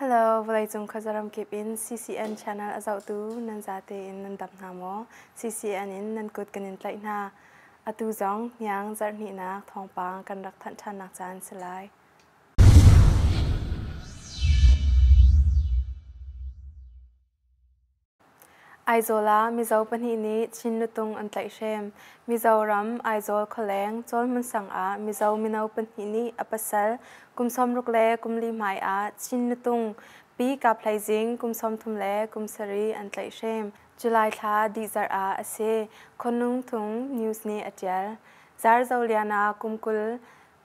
Hello, vawleicung khuazaram kip in CCN channel a zohtu nan zate in nan dam hna maw? CCN in nan kut kan in tlaih hna. Atu zong hniang zarhhnihnak thawngpang kan rak thanh ṭhannak caan si lai. Aizawl ah Mizo pahnih nih Chin nutung an tlaihhrem. Mizoram Aizawl khualeng Cawlhmunsang ah Mizo mino pahnih nih a pasal kum 60 le kum li hmai ah Chin nutung Pi Kap Hlei Zing kum 30 le kum sarih an tlaihhrem. July thla dih zarh ah a si. Khonung Thung News nih a ṭial. Zarzo Lian ah kum 20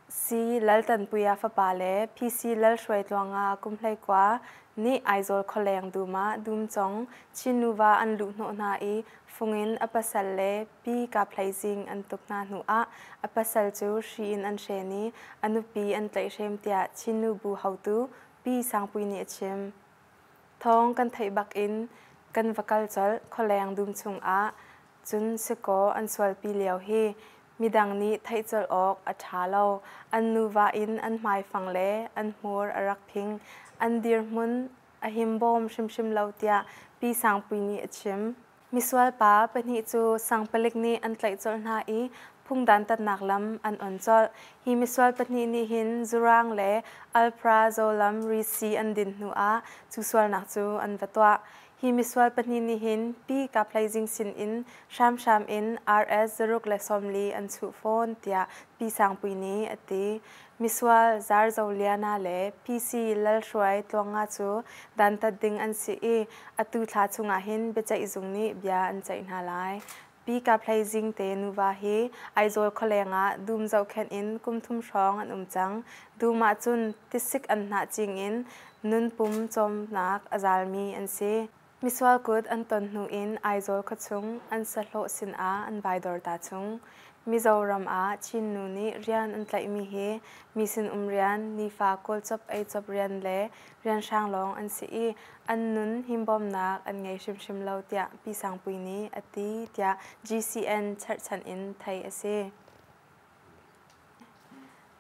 C. Laltanpuia fapa le PC Lalhruaitluanga kum 19 nih Aizawl khualeng dum ah dumcong Chin nuva an luhhnawh hna i fung in a pasal le Pi Kap Hlei Zing an tuk hna hnu ah a pasal cu hri in an hren i a nupi an tlaihhrem tiah Chin nubu hotu Pi Sangpui nih a chim. Thawng kan theih bak in kan va kal colh khualeng dum chungah cun sikaw an sualpi lio hi midang nih theih colh awk a ṭha lo. An nuva in an hmaifang le an hmur a rak phing. An dirhmun a himbawm hrimhrim lo tiah Pi Sangpui nih a chim. Misual pa pahnih cu sangpalik nih an tlaih colh hna i phung dantatnak lam an on colh. Hi misual pahnih nih hin zurang le alprazolam risi an din hnu ah cu sualnak cu an va tuah. Hi misual pahnih nih hin Pi Kap Hlei Zing sin in hramhram in RS zaruk le 40 an chuh fawn tiah Pi Sangpui nih a ti. Misual Zar Zo Liana le PC Lal Hruai Tluanga cu dantat ding an si i atu thla chungah hin biaceih zung nih bia an ceih hna lai. Pi Kap Hlei Zing te nuva hi Aizawl khualeng ah dum zohkhenh in kum thum hrawng an um cang. Dum ah cun tisik an hnah cing in nunpum cawmnak a zalmi an si. Misual kut an ton hnu in Aizawl khuachung an sahlawh sinah an vai dor ta chung. Mizoram ah Chin nu nih rian an tlaihmi hi mi sinum rian, nifa kawlcop eicop rian le rianhrang lawng an si i an nun himbawmnak an ngei hrimhrim lo tiah Pi Sangpui nih a ti tiah GCN cherhchan in theih a si.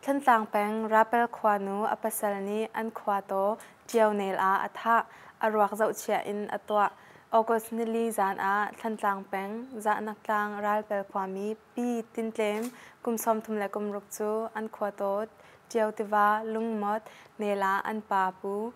Thantlang peng Rapel khuanu a pasal nih an khua taw Ṭionel ah a thah. A ruak zohchia in a tuah. August nili zan ah Thantlang peng Zahnak tlang Ralpel khuami Pi Tin Tlem kum 36 cu an khua taw Ṭio tiva Lungmawt nel ah an pa Pu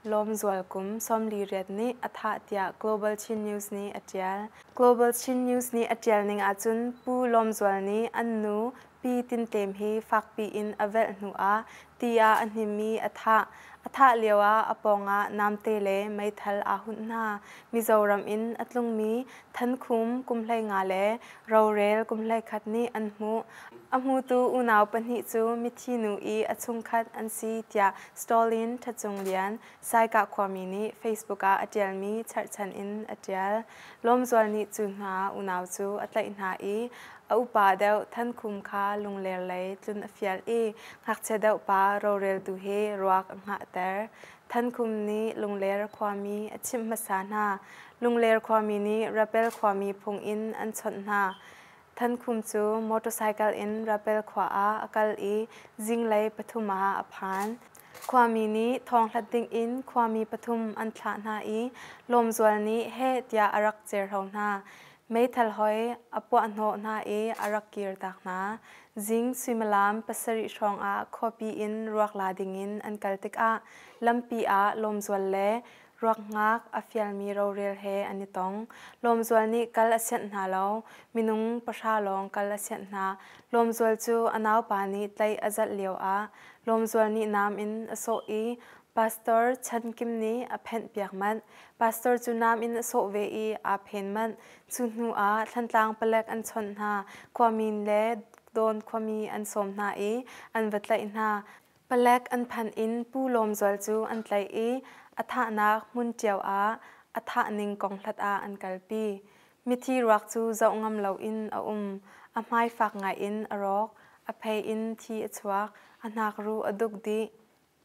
Lawm Zual kum 48 nih a thah tiah Global Chin News nih a ṭial. Global Chin News nih a ṭial ning ahcun Pu Lawm Zual nih an nu Pi Tin Tlem hi fakpi in a velh hnu ah ti ah a hnim i a thah. A thah lio ah a pawngah namte le meithal aa hunh hna. Mizoram in a tlungmi Than Khum kum 15 le Rorel kum 11 nih an hmuh. A hmutu unau pahnih cu mithi nu i a chungkhat an si tiah Stalin Ṭhacung Lian, Saikah khuami nih Facebook ah a ṭialmi cherhchan in a ṭial. Lawmzual nih cu hna unau cu a tlaih hna i a upa deuh Than Khum kha Lungler lei tlun a fial i ngakchia deuh pa roreltu he ruak a hngahter. Than Khum nih Lungler khuami a chimh hmasa hna. Lungler khuami nih Rapel khuami phung in an chawnh hna. Than Khum cu motorcycle in Rapel khua ah a kal i zinglei pathum ah a phan. Khuami nih thawnghlat dingin khuami pathum an thlah hna i Lawmzual nih heh tiah a rak cerhro hna. Meithal hoi a puahhnawh hna i a rak kirtak hna. Zing suimilam pasarih hrawngah khuapi in ruak la dingin an kal tikah lampi ah Lawmzual le ruak hngak a fialmi rorel he an i tong. Lawmzual nih kal a sianh hna lo. Minung pahra lawng kal a sianh hna. Lawmzual cu a naupa nih tlaih a zalh lioah Lawmzual nih nam in a sawh i Pastor Chan Kim nih a phenhpiak manh. Pastor cu nam in a sawh ve i aa phen manh. Cu hnu ah Thlantlang palek an chawnh hna. Khuami le Dawn khuami an sawm hna i an va tlaih hna. Palek an phanh in Pu Lawm Zual cu an tlaih i a thahnak hmun cio ah a thahning kong hlat ah an kalpi. Mithi ruak cu zoh ngam loin a um. A hmai fak ngaiin a rawk. A phei in thi a chuak. A hnakruh a duk dih.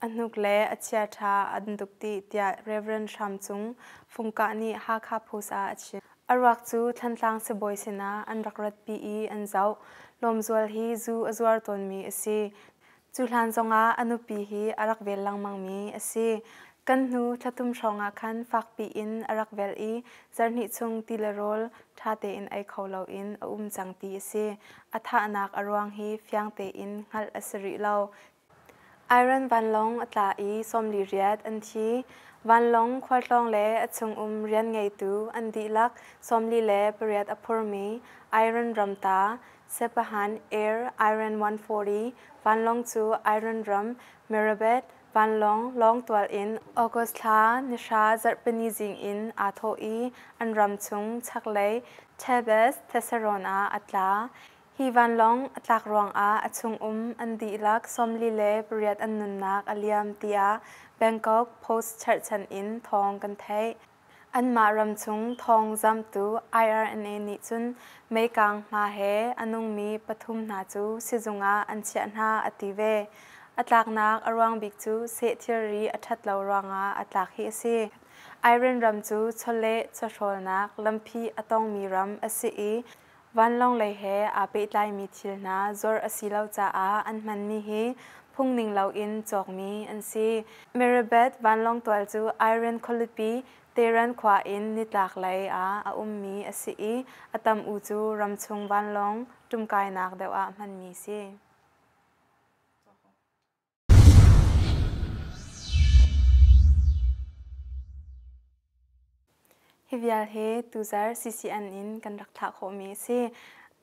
A hnuk le a chiaṭha an duk dih tiah Rev. Hram Cung Fungkah nih Hakha Post ah a chim. A ruak cu Thlantlang sibawi sinah an rak ratpi i an zoh. Lawmzual hi zu a zuar tawnmi a si. Cu hlan zongah a nupi hi a rak vel lengmangmi a si. Kan hnu thlathum hrawng ah khan fakpi in a rak velh i zarhhnih chung ti le rawl ṭha tein ei kho loin a um cang ti a si. A thahnak a ruang hi fiang tein hngalh a si rih lo. Iran vanlawng a tla i 48 an thi. Vanlawng khualtlawng le a chungum rian ngeitu an dihlak 48 a phurmi Iran ram ta Sepahan Air Iran 140 vanlawng cu Iran ram Mehrabad Vanlawng lawngtual in August thla nihra zarhpini zing in aa thawh i an ram chung chaklei Thebes Thessalon ah a tla. Hi vanlawng a tlak ruangah a chungum an dihlak 48 an nunnak a liam tiah Bangkok Post cherhchan in thawng kan theih. Anmah ramchung thawngzamhtu IRNA nih cun meikang hma he a nungmi pathum hna cu sizung ah an chiah hna a ti ve. A tlaknak a ruang bik cu seh thilri a ṭhat lo ruangah a tlak hi a si. Iran ram cu chawleh chawhrawlnak lamphih a tongmi ram a si i vanlawng lei he aa pehtlaimi thil hna zuarh a si lo caah an hmanmi hi phungning loin cawkmi an si. Mehrabad vanlawng tual cu Iran khualipi Tehran khua in nitlak lei ah a ummi a si i a tam u cu ramchung vanlawng ṭumkainak deuh ah hmanmi si. Hi vial hi tuzar CCN in kan rak thlah khawhmi a si.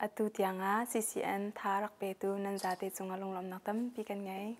Atu tiangah CCN tha rak petu nan zate cungah lunglawmhnak tampi kan ngei.